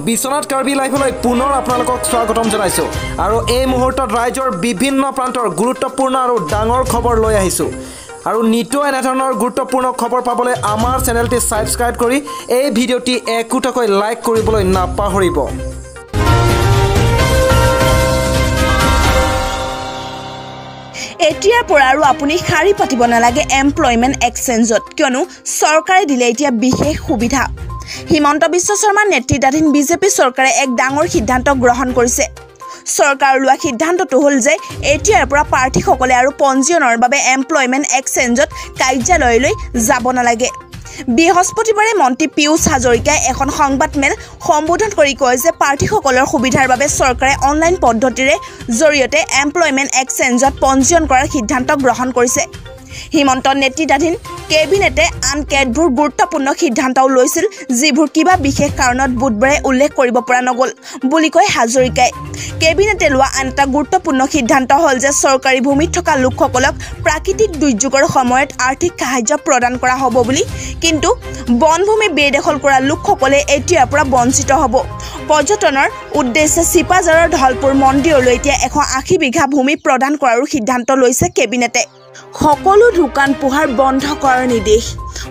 বিশ্বনাথ কাৰ্বি লাইফলৈ পুনৰ আপোনালোকক স্বাগতম জনাইছোঁ। আৰু এই মুহূৰ্তত ৰাজ্যৰ বিভিন্ন প্ৰান্তৰ গুৰুত্বপূৰ্ণ আৰু ডাঙৰ খবৰ লৈ আহিছোঁ। আৰু নিতৌ এনেধৰণৰ গুৰুত্বপূৰ্ণ খবৰ পাবলৈ আমাৰ চেনেলটি ছাবস্ক্ৰাইব কৰি এই ভিডিঅ'টি একোটাকৈ লাইক কৰিবলৈ নাপাহৰিব। এতিয়াৰ পৰা আৰু আপুনি শাৰী পাতিব নালাগে এমপ্লয়মেণ্ট এক্সচেঞ্জত, কিয়নো চৰকাৰে দিলে এতিয়া বিশেষ সুবিধা। হিমন্ত বিশ্ব শৰ্মা নেতৃত্বাধীন বিজেপি চৰকাৰে এক ডাঙৰ সিদ্ধান্ত গ্ৰহণ কৰিছে। চৰকাৰৰ লোৱা সিদ্ধান্তটো হ'ল যে এতিয়াৰ পৰা প্ৰাৰ্থীসকলে আৰু পঞ্জীয়নৰ বাবে এমপ্লয়মেণ্ট এক্সচেঞ্জত কাৰ্যালয়লৈ যাব নালাগে। বৃহস্পতিবাৰে মন্ত্ৰী পীয়ুষ হাজৰিকাই এখন সংবাদমেল সম্বোধন কৰি কয় যে প্ৰাৰ্থীসকলৰ সুবিধাৰ বাবে চৰকাৰে অনলাইন পদ্ধতিৰে জৰিয়তে এমপ্লয়মেণ্ট এক্সচেঞ্জত পঞ্জীয়ন কৰাৰ সিদ্ধান্ত গ্ৰহণ কৰিছে। হিমন্ত নেতৃত্বাধীন কেবিনেটে আন কেতবোৰ গুৰুত্বপূৰ্ণ সিদ্ধান্তও লৈছিল, যিবোৰ কিবা বিশেষ কাৰণত বুধবাৰে উল্লেখ কৰিব পৰা নগ'ল বুলি কয় হাজৰিকাই। কেবিনেটে লোৱা আন এটা গুৰুত্বপূৰ্ণ সিদ্ধান্ত হ'ল যে চৰকাৰী ভূমিত থকা লোকসকলক প্ৰাকৃতিক দুৰ্যোগৰ সময়ত আৰ্থিক সাহায্য প্ৰদান কৰা হ'ব বুলি, কিন্তু বনভূমি বেদখল কৰা লোকসকলে এতিয়াৰ পৰা বঞ্চিত হ'ব। পৰ্যটনৰ উদ্দেশ্যে চিপাঝাৰৰ ধলপুৰ মন্দিৰলৈ এতিয়া 180 বিঘা ভূমি প্ৰদান কৰাৰো সিদ্ধান্ত লৈছে কেবিনেটে। সকলো দোকান পোহাৰ বন্ধ কৰাৰ নিৰ্দেশ।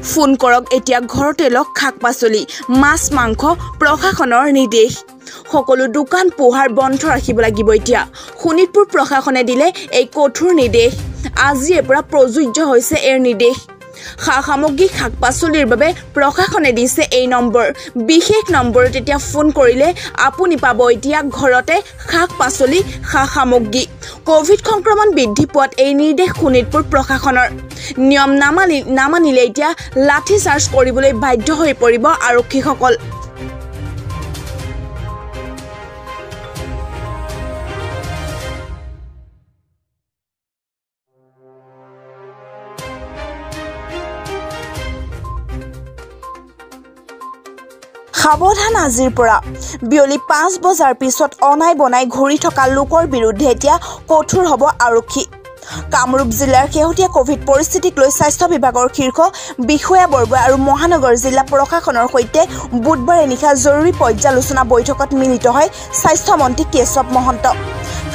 ফোন কৰক এতিয়া ঘৰতে লওক শাক পাচলি, মাছ মাংস, প্ৰশাসনৰ নিৰ্দেশ। সকলো দোকান পোহাৰ বন্ধ ৰাখিব লাগিব এতিয়া। শোণিতপুৰ প্ৰশাসনে দিলে এই কঠোৰ নিৰ্দেশ। আজিৰে পৰা প্ৰযোজ্য হৈছে এই নিৰ্দেশ। সা সামগ্ৰী, শাক পাচলিৰ বাবে প্ৰশাসনে দিছে এই নম্বৰ। বিশেষ নম্বৰত এতিয়া ফোন কৰিলে আপুনি পাব এতিয়া ঘৰতে শাক পাচলি, সা সামগ্ৰী। ক'ভিড সংক্ৰমণ বৃদ্ধি পোৱাত এই নিৰ্দেশ শোণিতপুৰ প্ৰশাসনৰ। নিয়ম নামানিলে এতিয়া লাঠি চাৰ্জ কৰিবলৈ বাধ্য হৈ পৰিব আৰক্ষীসকল। সাৱধান আজিৰ পৰা বিয়লি 5 বজাৰ পিছত অনাই বনাই ঘূৰি থকা লোকৰ বিৰুদ্ধে এতিয়া কঠোৰ হ'ব আৰক্ষী। কামৰূপ জিলাৰ শেহতীয়া ক'ভিড পৰিস্থিতিক লৈ স্বাস্থ্য বিভাগৰ শীৰ্ষ বিষয়াবৰ্গ আৰু মহানগৰ জিলা প্ৰশাসনৰ সৈতে বুধবাৰে নিশা জৰুৰী পৰ্যালোচনা বৈঠকত মিলিত হয় স্বাস্থ্যমন্ত্ৰী কেশৱ মহন্ত।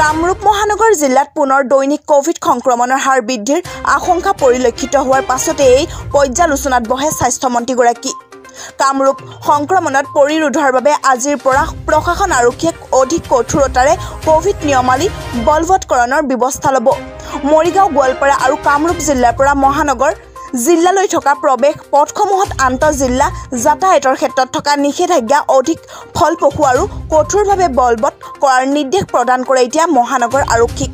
কামৰূপ মহানগৰ জিলাত পুনৰ দৈনিক ক'ভিড সংক্ৰমণৰ হাৰ বৃদ্ধিৰ আশংকা পৰিলক্ষিত হোৱাৰ পাছতে এই পৰ্যালোচনাত বহে স্বাস্থ্যমন্ত্ৰীগৰাকী। কামৰূপ সংক্ৰমণত পৰিৰোধৰ বাবে আজিৰ পৰা প্ৰশাসন আৰক্ষীয়ে অধিক কঠোৰতাৰে ক'ভিড নিয়মাৱলী বলবৎকৰণৰ ব্যৱস্থা ল'ব। মৰিগাঁও, গোৱালপাৰা আৰু কামৰূপ জিলাৰ পৰা মহানগৰ জিলালৈ থকা প্ৰৱেশ পথসমূহত আন্তঃজিলা যাতায়াতৰ ক্ষেত্ৰত থকা নিষেধাজ্ঞা অধিক ফলপ্ৰসূ আৰু কঠোৰভাৱে বলবৎ কৰাৰ নিৰ্দেশ প্ৰদান কৰে এতিয়া মহানগৰ আৰক্ষীক।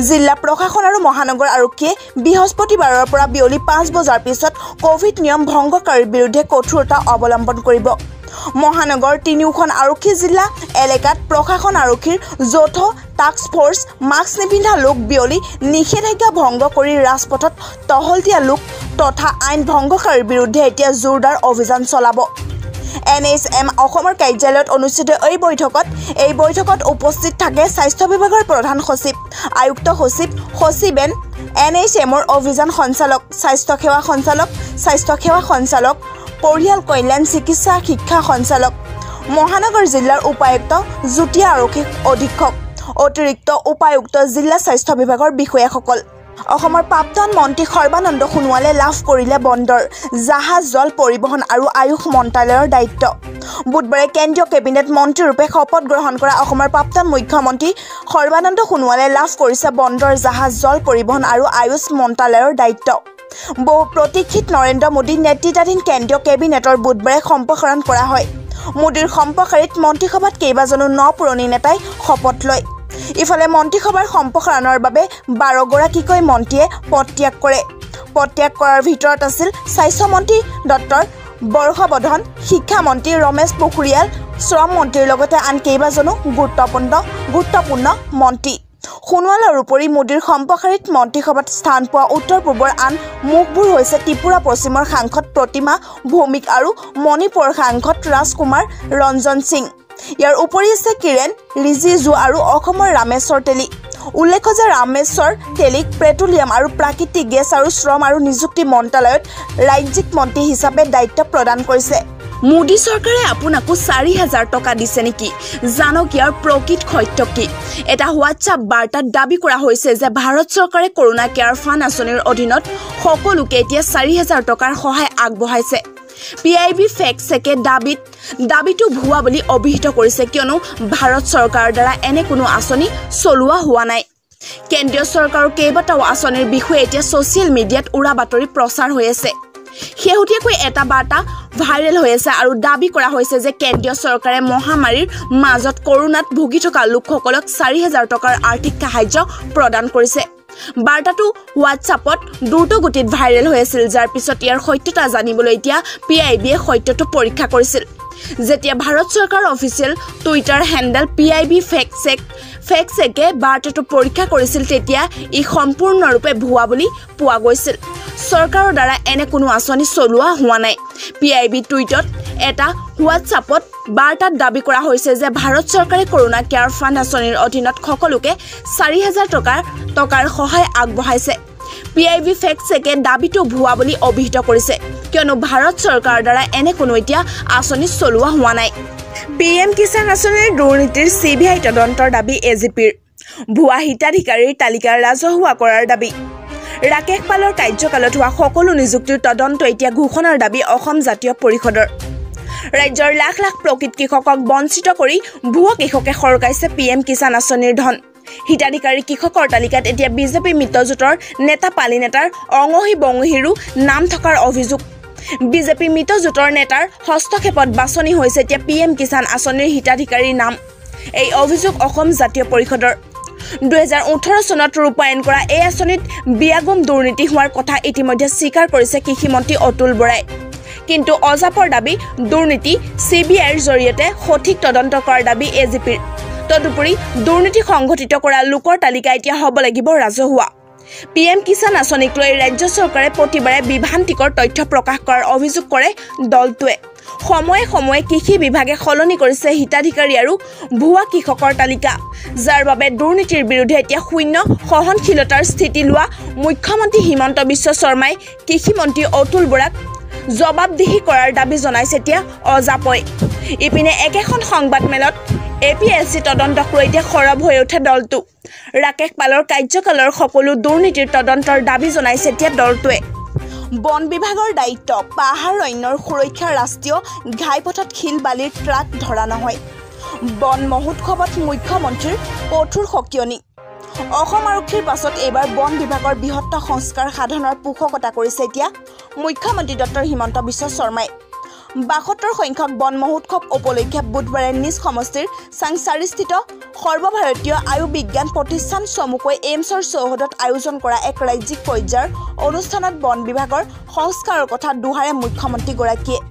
জিলা প্ৰশাসন আৰু মহানগৰ আৰক্ষীয়ে বৃহস্পতিবাৰৰ পৰা বিয়লি 5 বজাৰ পিছত ক'ভিড নিয়ম ভংগকাৰীৰ বিৰুদ্ধে কঠোৰতা অৱলম্বন কৰিব। মহানগৰ তিনিওখন আৰক্ষী জিলা এলেকাত প্ৰশাসন আৰক্ষীৰ যৌথ টাস্ক ফ'ৰ্চ, মাস্ক নিপিন্ধা লোক, বিয়লি নিষেধাজ্ঞা ভংগ কৰি ৰাজপথত টহল দিয়া লোক তথা আইন ভংগকাৰীৰ বিৰুদ্ধে এতিয়া জোৰদাৰ অভিযান চলাব। NHM অসমৰ কাৰ্যালয়ত অনুষ্ঠিত এই বৈঠকত উপস্থিত থাকে স্বাস্থ্য বিভাগৰ প্ৰধান সচিব, আয়ুক্ত সচিব, সচিব NHMৰ অভিযান সঞ্চালক, স্বাস্থ্য সেৱা সঞ্চালক, স্বাস্থ্য সেৱা সঞ্চালক, পৰিয়াল কল্যাণ চিকিৎসা শিক্ষা সঞ্চালক, মহানগৰ জিলাৰ উপায়ুক্ত, যুটীয়া আৰক্ষী অধীক্ষক, অতিৰিক্ত উপায়ুক্ত, জিলা স্বাস্থ্য বিভাগৰ বিষয়াসকল। অসমৰ প্ৰাক্তন মন্ত্ৰী সৰ্বানন্দ সোণোৱালে লাভ কৰিলে বন্দৰ, জাহাজ, জল পৰিবহণ আৰু আয়ুষ মন্ত্ৰালয়ৰ দায়িত্ব। বুধবাৰে কেন্দ্ৰীয় কেবিনেট মন্ত্ৰীৰূপে শপত গ্ৰহণ কৰা অসমৰ প্ৰাক্তন মুখ্যমন্ত্ৰী সৰ্বানন্দ সোণোৱালে লাভ কৰিছে বন্দৰ, জাহাজ, জল পৰিবহণ আৰু আয়ুষ মন্ত্ৰালয়ৰ দায়িত্ব। বহু প্ৰতীক্ষিত নৰেন্দ্ৰ মোদী নেতৃত্বাধীন কেন্দ্ৰীয় কেবিনেটৰ বুধবাৰে সম্প্ৰসাৰণ কৰা হয়। মোদীৰ সম্প্ৰসাৰিত মন্ত্ৰীসভাত কেইবাজনো ন পুৰণি নেতাই শপত লয়। ইফালে মন্ত্ৰীসভাৰ সম্প্ৰসাৰণৰ বাবে 12গৰাকীকৈ মন্ত্ৰীয়ে পদত্যাগ কৰে। পদত্যাগ কৰাৰ ভিতৰত আছিল স্বাস্থ্যমন্ত্ৰী ডক্টৰ বৰ্ষবৰ্ধন, শিক্ষামন্ত্ৰী ৰমেশ পোখৰিয়াল, শ্ৰম মন্ত্ৰীৰ লগতে আন কেইবাজনো গুৰুত্বপূৰ্ণ মন্ত্ৰী। সোণোৱালৰ উপৰি মোদীৰ সম্প্ৰসাৰিত মন্ত্ৰীসভাত স্থান পোৱা উত্তৰ পূবৰ আন মুখবোৰ হৈছে ত্ৰিপুৰা পশ্চিমৰ সাংসদ প্ৰতিমা ভৌমিক আৰু মণিপুৰৰ সাংসদ ৰাজকুমাৰ ৰঞ্জন সিং। ইয়াৰ উপৰি আছে কিৰেণ ৰিজিজু আৰু অসমৰ ৰামেশ্বৰ তেলী। উল্লেখ্য যে ৰামেশ্বৰ তেলীক পেট্ৰলিয়াম আৰু প্ৰাকৃতিক গেছ আৰু শ্ৰম আৰু নিযুক্তি মন্ত্ৰালয়ত ৰাজ্যিক মন্ত্ৰী হিচাপে দায়িত্ব প্ৰদান কৰিছে। মোদী চৰকাৰে আপোনাকো 4000 টকা দিছে নেকি? জানক ইয়াৰ প্ৰকৃত সত্য কি। এটা হোৱাটছআপ বাৰ্তাত দাবী কৰা হৈছে যে ভাৰত চৰকাৰে কৰোনা কেয়াৰ ফাণ্ড আঁচনিৰ অধীনত সকলোকে এতিয়া 4000 টকাৰ সহায় আগবঢ়াইছে। PIB fact চেকে দাবীটো ভুৱা বুলি অভিহিত কৰিছে, কিয়নো ভাৰত চৰকাৰৰ দ্বাৰা এনে কোনো আঁচনি চলোৱা হোৱা নাই। কেন্দ্ৰীয় চৰকাৰৰ কেইবাটাও আঁচনিৰ বিষয়ে এতিয়া ছ'চিয়েল মিডিয়াত উৰা বাতৰি প্ৰচাৰ হৈ আছে। শেহতীয়াকৈ এটা বাৰ্তা ভাইৰেল হৈ আছে আৰু দাবী কৰা হৈছে যে কেন্দ্ৰীয় চৰকাৰে মহামাৰীৰ মাজত কৰোনাত ভুগি থকা লোকসকলক 4000 টকাৰ আৰ্থিক সাহায্য প্ৰদান কৰিছে। বাৰ্তাটো হোৱাটছআপত দ্ৰুতগতিত ভাইৰেল হৈ আছিল, যাৰ পিছত ইয়াৰ সত্যতা জানিবলৈ এতিয়া PIB-য়ে সত্যটো পৰীক্ষা কৰিছিল। যেতিয়া ভাৰত চৰকাৰৰ official Twitter handle PIB fact চেকে বাৰ্তাটো পৰীক্ষা কৰিছিল, তেতিয়া ই সম্পূৰ্ণৰূপে ভুৱা বুলি পোৱা গৈছিল। চৰকাৰৰ দ্বাৰা এনে কোনো আঁচনি চলোৱা হোৱা নাই। PIB টুইটত এটা হোৱাটছআপত বাৰ্তাত দাবী কৰা হৈছে যে ভাৰত চৰকাৰে কৰোনা কেয়াৰ ফাণ্ড আঁচনিৰ অধীনত সকলোকে 4000 টকাৰ সহায় আগবঢ়াইছে। PIB fact চেকে দাবীটো ভুৱা বুলি অভিহিত কৰিছে, কিয়নো ভাৰত চৰকাৰৰ দ্বাৰা এনে কোনো এতিয়া আঁচনি চলোৱা হোৱা নাই। PM Kisan আঁচনিৰ দুৰ্নীতিৰ CBI তদন্তৰ দাবী AGP-ৰ। ভুৱা হিতাধিকাৰীৰ তালিকা ৰাজহুৱা কৰাৰ দাবী। ৰাকেশ পালৰ কাৰ্যকালত হোৱা সকলো নিযুক্তিৰ তদন্ত এতিয়া ঘোষণাৰ দাবী অসম জাতীয় পৰিষদৰ। ৰাজ্যৰ লাখ লাখ প্ৰকৃত কৃষকক বঞ্চিত কৰি ভুৱা কৃষকে সৰকাইছে PM Kisan আঁচনিৰ ধন। হিতাধিকাৰী কৃষকৰ তালিকাত এতিয়া বিজেপি মিত্ৰজোঁটৰ নেতা পালিনেতাৰ অঙহী বঙহীৰো নাম থকাৰ অভিযোগ। বিজেপি মিত্ৰজোঁটৰ নেতাৰ হস্তক্ষেপত বাছনি হৈছে এতিয়া PM Kisan আঁচনিৰ হিতাধিকাৰীৰ নাম। এই অভিযোগ অসম জাতীয় পৰিষদৰ। 2018 চনত ৰূপায়ণ কৰা এই আঁচনিত বিয়াগোম দুৰ্নীতি হোৱাৰ কথা ইতিমধ্যে স্বীকাৰ কৰিছে কৃষিমন্ত্ৰী অতুল বৰাই। কিন্তু অজাপৰ দাবী দুৰ্নীতি CBI-ৰ জৰিয়তে সঠিক তদন্ত কৰাৰ দাবী AGP-ৰ। তদুপৰি দুৰ্নীতি সংঘটিত কৰা লোকৰ তালিকা এতিয়া হ'ব লাগিব ৰাজহুৱা। PM Kisan আঁচনিক লৈ ৰাজ্য চৰকাৰে প্ৰতিবাৰে বিভ্ৰান্তিকৰ তথ্য প্ৰকাশ কৰাৰ অভিযোগ কৰে দলটোৱে। সময়ে সময়ে কৃষি বিভাগে সলনি কৰিছে হিতাধিকাৰী আৰু ভুৱা কৃষকৰ তালিকা, যাৰ বাবে দুৰ্নীতিৰ বিৰুদ্ধে এতিয়া শূন্য সহনশীলতাৰ স্থিতি লোৱা মুখ্যমন্ত্ৰী হিমন্ত বিশ্ব শৰ্মাই কৃষিমন্ত্ৰী অতুল বৰাক জবাবদিহি কৰাৰ দাবী জনাইছে এতিয়া অজাপই। ইপিনে একেখন সংবাদমেলত APSC তদন্তক লৈ এতিয়া সৰব হৈ উঠে দলটো। ৰাকেশ পালৰ কাৰ্যকালৰ সকলো দুৰ্নীতিৰ তদন্তৰ দাবী জনাইছে এতিয়া দলটোৱে। বন বিভাগৰ দায়িত্ব পাহাৰ অৰণ্যৰ সুৰক্ষা, ৰাষ্ট্ৰীয় ঘাইপথত শিল বালিৰ ট্ৰাক ধৰা নহয়। বন মহোৎসৱত মুখ্যমন্ত্ৰীৰ কঠোৰ সকিয়নি। অসম আৰক্ষীৰ পাছত এইবাৰ বন বিভাগৰ বৃহত্তৰ সংস্কাৰ সাধনৰ পোষকতা কৰিছে এতিয়া মুখ্যমন্ত্ৰী ডক্টৰ হিমন্ত বিশ্ব শৰ্মাই। 72 সংখ্যক বন মহোৎসৱ উপলক্ষে বুধবাৰে নিজ সমষ্টিৰ চাংসাৰিস্থিত সৰ্বভাৰতীয় আয়ুৰ্বিজ্ঞান প্ৰতিষ্ঠান চমুকৈ এইমছৰ চৌহদত আয়োজন কৰা এক ৰাজ্যিক পৰ্যায়ৰ অনুষ্ঠানত বন বিভাগৰ সংস্কাৰৰ কথা দোহাৰে মুখ্যমন্ত্ৰীগৰাকীয়ে।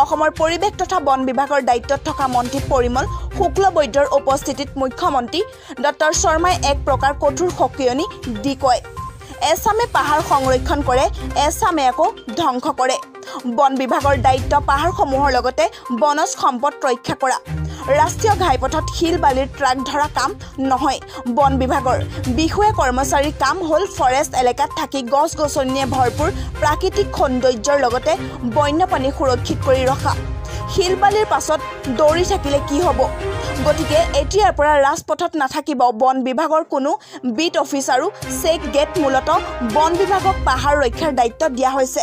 অসমৰ পৰিৱেশ তথা বন বিভাগৰ দায়িত্বত থকা মন্ত্ৰী পৰিমল শুক্লবৈদ্যৰ উপস্থিতিত মুখ্যমন্ত্ৰী ডক্টৰ শৰ্মাই এক প্ৰকাৰ কঠোৰ সকিয়নি দি কয়, এচামে পাহাৰ সংৰক্ষণ কৰে, এচামে আকৌ ধ্বংস কৰে। বন বিভাগৰ দায়িত্ব পাহাৰসমূহৰ লগতে বনজ সম্পদ ৰক্ষা কৰা। ৰাষ্ট্ৰীয় ঘাইপথত শিল বালিৰ ট্ৰাক ধৰা কাম নহয় বন বিভাগৰ। বিষয়া কৰ্মচাৰীৰ কাম হ'ল ফৰেষ্ট এলেকাত থাকি গছ গছনিয়ে ভৰপূৰ প্ৰাকৃতিক সৌন্দৰ্যৰ লগতে বন্যপ্ৰাণী সুৰক্ষিত কৰি ৰখা। শিল বালিৰ পাছত দৌৰি থাকিলে কি হ'ব? গতিকে এতিয়াৰ পৰা ৰাজপথত নাথাকিব বন বিভাগৰ কোনো বিট অফিচ আৰু চেক গেট। মূলতঃ বন বিভাগক পাহাৰ ৰক্ষাৰ দায়িত্ব দিয়া হৈছে।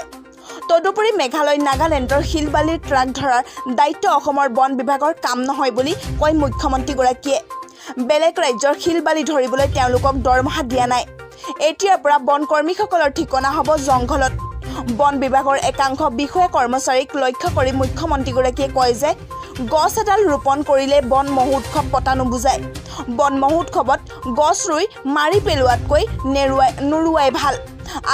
তদুপৰি মেঘালয়, নাগালেণ্ডৰ শিল বালিৰ ট্ৰাক ধৰাৰ দায়িত্ব অসমৰ বন বিভাগৰ কাম নহয় বুলি কয় মুখ্যমন্ত্ৰীগৰাকীয়ে। বেলেগ ৰাজ্যৰ শিল বালি ধৰিবলৈ তেওঁলোকক দৰমহা দিয়া নাই। এতিয়াৰ পৰা বনকৰ্মীসকলৰ ঠিকনা হ'ব জংঘলত। বন বিভাগৰ একাংশ বিষয়া কৰ্মচাৰীক লক্ষ্য কৰি মুখ্যমন্ত্ৰীগৰাকীয়ে কয় যে গছ এডাল ৰোপণ কৰিলে বন মহোৎসৱ পতা নুবুজায়। বন মহোৎসৱত গছ ৰুই মাৰি পেলোৱাতকৈ নোৰোৱাই ভাল।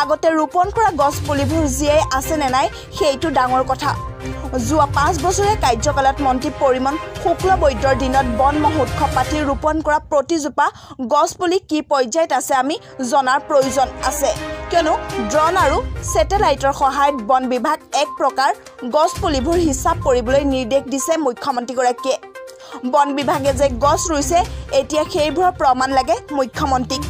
আগতে ৰোপণ কৰা গছ পুলিবোৰ জীয়াই আছে নে নাই সেইটো ডাঙৰ কথা। যোৱা 5 বছৰীয়া কাৰ্যকালত মন্ত্ৰী পৰিমল শুক্লবৈদ্যৰ দিনত বন মহোৎসৱ পাতি ৰোপণ কৰা প্ৰতিজোপা গছপুলি কি পৰ্যায়ত আছে আমি জনাৰ প্ৰয়োজন আছে, কিয়নো ড্ৰ'ন আৰু ছেটেলাইটৰ সহায়ত বন বিভাগ এক প্ৰকাৰ গছপুলিবোৰ হিচাপ কৰিবলৈ নিৰ্দেশ দিছে মুখ্যমন্ত্ৰীগৰাকীয়ে। বন বিভাগে যে গছ ৰুইছে এতিয়া সেইবোৰৰ প্ৰমাণ লাগে মুখ্যমন্ত্ৰীক।